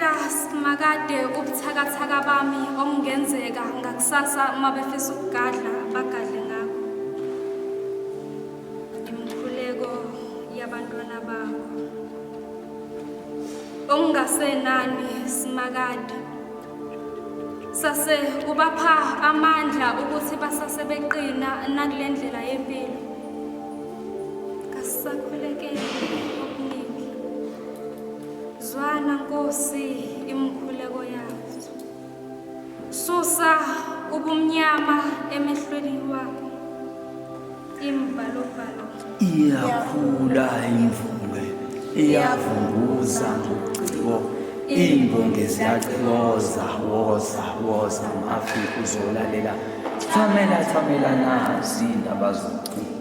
Fihla Simakade ubuthakathaka bami okungenzeka ngakusasa uma befisa ukugadla bagadle ngakho. Imikhuleko yabantwana bakho. Okungasenani Simakade. Sase ubapha amandla ukuthi basase beqina nakule ndlela yempilo. Kasisakhulekeli okuningi. Zwana Nkosi imikhuleko yazo. Susa ubumnyama emehlweni wabo. Imbalobhalo. Iyakhula imvunge, iyavunguza ngobuciko. Imbongi ziyacikoza, woza, woza, ma-Afrika uzolalela. Thamela, thamela nazi indaba zociko.